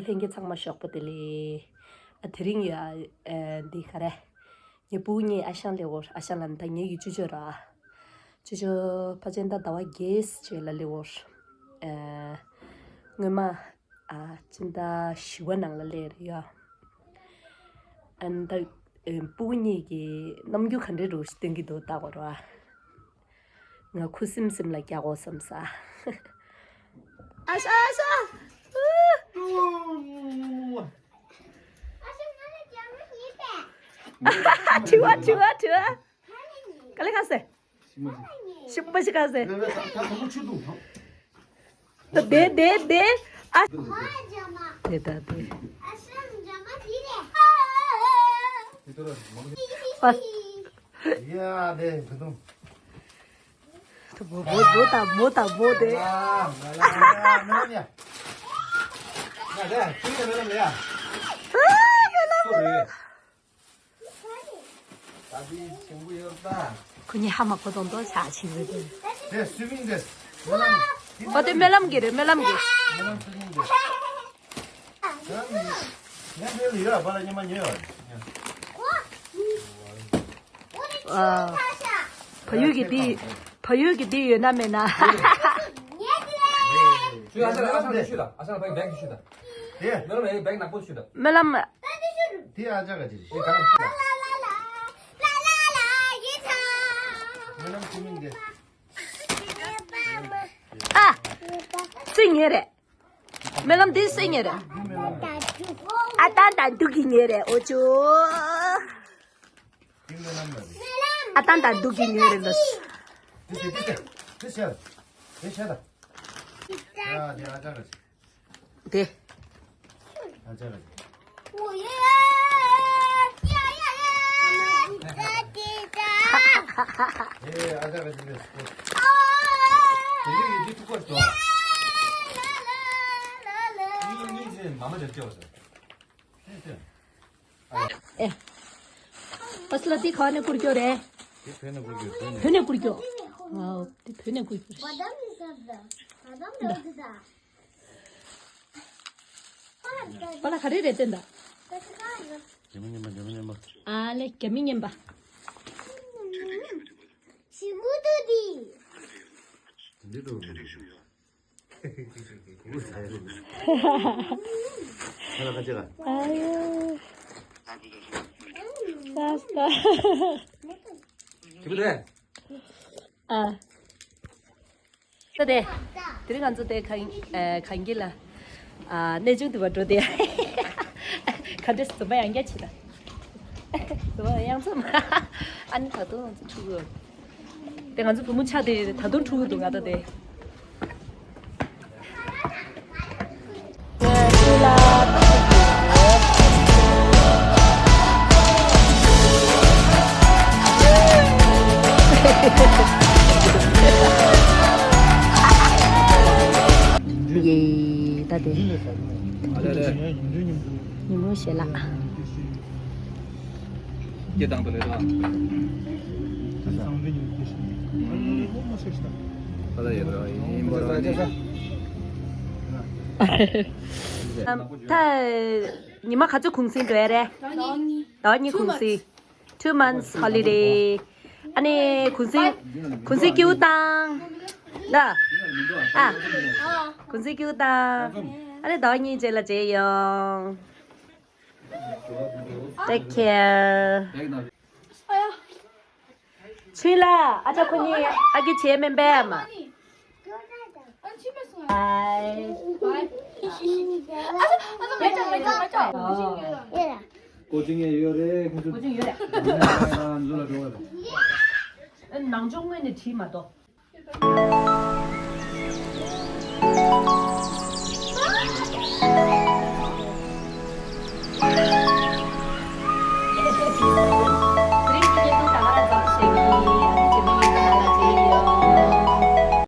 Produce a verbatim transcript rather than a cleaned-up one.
ལྷན་རྒྱས་ཚང་མ་ཞོགས་པ་བདེ་ལེགས། ཨ་དེ་རིང་ཡ་ཨ་འདི་ག་རེ། ངའི་སྤུ་གུ་གཉིས་ཨ་ཞང་སླེབས་ཡོད། ཨ་ཞང་ལབ་ན་ད་ངེད་ཀྱི་ཅོ་ཅོ་ར། ཅོ་ཅོ་ཕལ་ཆེར་ད་ཟླ་བ་བརྒྱད་ཙམ་ལ་སླེབས་ཡོད། ཨ་སྔོན་མ་ཨ་སྤྱི་ཟླ་བཞི་པ་ནང་ལ་སླེབས་རེད་ཡ། ཨ་ནི་ད་ཨ་སྤུ་གུ་གཉིས་ཀྱི་རྣམ་འགྱུར་ག་འདྲ་རུ་སྟོན་གྱི་འདུག་ལྟ་དགོས་ར། ང་ཁུ་སིམ་སིམ་ལ་རྒྱག་དགོས་བསམ་ས། ཨ་ཤ་ཨ་ཤ། དྲི་བ་དྲི་བ་དྲི་བ། ག་ལེ་ག་ཟེ། ཤི་མ་ཤི་ག་ཟེ། ད་དེ་དེ་དེ། ཨ། དེ་ད་དེ། ཨ། ཡ་དེ་བུ་དུང་། ད་བོ་བོ་བོ་ད་བོ་ད་བོ་དེ། ཡ་མེ་ལམ་ཡ། ཡ་དེ་ཁྱོད་ཀྱི་མེ་ལམ་ལ་ཡ། ཨ་མེ་ལམ་མེ་ལམ། ད་དེ་ཆེན་པོ་ཡོད་ད། ཁོ་གཉིས་ཧ་མ་གོ་དོང་དོ་ཆ་ཆེ་བོ་དེ། དེ་སུ་མིང་དེ། མེ་ལམ། ཨོ་དེ་མེ་ལམ་གྱི་རེད་མེ་ལམ་གྱི། མེ་ལམ་སུ་མིང་དེ། ཡང་ཡང་དེ་ལ་ཡོད་པ་ལ་ཉི་མ་ཉོས་ཡོད། ཨ། ཕ་ཡུལ་གྱི་དེ། ཕ་ཡུལ་གྱི་དེ་ཡོད་ན་མེད་ན། ཞུ་ཨ་ཤ་ལ་ཨ་ཤ་ལ་ཞུ་ད་ཨ་ཤ་ལ་ཕ་གི་བེག་ཞུ་ད། དེ། མེ་ལམ་ཡའི་བེག་ནག་པོ་ཞུ་ད། མེ་ལམ། དེ་ཨ་ཅག་ག་ཅི་རེད། དེ་གང་ཞུ་ད། མེ་ལམ་ཁྱིམ་མིང་དེ། ཨ། སུ་ཉོས་རེད། སྨོན་ལམ་འདི་སུས་ཉོས་རེད། ཨ་ཏང་དང་འབྲུག་གིས་ཉོས་རེད་ཨོ་ཅོ། ཨ་ཏང་དང་འབྲུག་གིས་ཉོས་རེད་ལོ། དེ་དེ་དེ་དེ་དེ་བྱས་ལ། དེ་བྱས་ལ། ཡ་དེ་ཨ་ཅག་ག་ཅི། དེ། ཨ་ཅག་ག་ཅི། ཨོ་ཡེ། ཡ་ཡ་ཡ། ཨེ་ཨ་ཅག་ག་ཅི་རེད། དེ་ཡི་ཡི་ཏི་ཐུག་པར་ཤོག་ཨེ། ཨ་སི་ལ་དེ་ག་ནས་བསྐུར་རྒྱུ་རེད། དེ་བོད་ནས་བསྐུར་རྒྱུ་བོད་ནས། བོད་ནས་བསྐུར་རྒྱུ། ཨོ་དེ་བོད་ནས་བསྐུར་རྒྱུ་རེད། པ་ལ་ག་རེ་རེད་བསྟན་ད། རྒྱ་མི་ཉན་པ་རྒྱ་མི་ཉན་པ། ཨ་ལེ་རྒྱ་མི་ཉན་པ། ཞི་མུ་ཏུ་དི། འདི་ཏུ། ཁ་ལ་ཁ་ཅིག་ལ། ཨ་ཡོ། ས་སྟ། ཁྱི་པོ་དེ། ཨ། ད་དེ། དེ་རིང་ང་ཚོ་དེ་གང་ཨ་གང་གི་ལ། ཨ་གནས་ཆུང་དུ་བ་འགྲོ་དེ། ག་འདྲས་སུ་མ་ཡང་རྒྱ་ཆེ་ད། དུ་བ་ཡང་ཚོ་མ། ཨ་ནི་ད་དུང་ང་ཚོ་ཕྲུ་གུ། དེ་ང་ཚོ་བུ་མོ་ཆགས་དེ་ད་དུང་ཕྲུ་གུ་འདུག་ང་ད་དེ། ཡེ་ད་དེ། ཉིན་མོ་ཞེ་ལགས། སྐྱེ་དང་པོ་ལས་དང་། ད་ལྟ་ཡོད་ར་ཡིན་པ་ར་ནི། ད་ཉི་མ་ག་ཚོད་གུང་སེང་འགྲོ་ཡ་རེད། ཟླ་བ་གཉིས་གུང་སེང་། Two months holiday. ཨ་ནི་གུང་སེང་གུང་སེང་སྐྱིད་པོ་བཏང་། ལ། ཨ། གུང་སེང་སྐྱིད་པོ་བཏང་། ཨ་ནི་ཟླ་བ་གཉིས་རྗེས་ལ་མཇལ་ཡོང་། Take care. ཆུན་ལ་ཨ་ཅག་ཁོ་གཉིས་ཨ་ཀི་བྱེད་མིན་པས་མ། ཨའི། ཀོ་ཅིང་ཡང་ཡོད་རེད་ཁོ་ཚོ། ཀོ་ཅིང་ཡོད་རེད། ང་ཚོ་ལ་འགྲོ་བ་རེད། ནང་སྦྱོང་དངོས་ནས་བྲིས་མ་གཏོགས།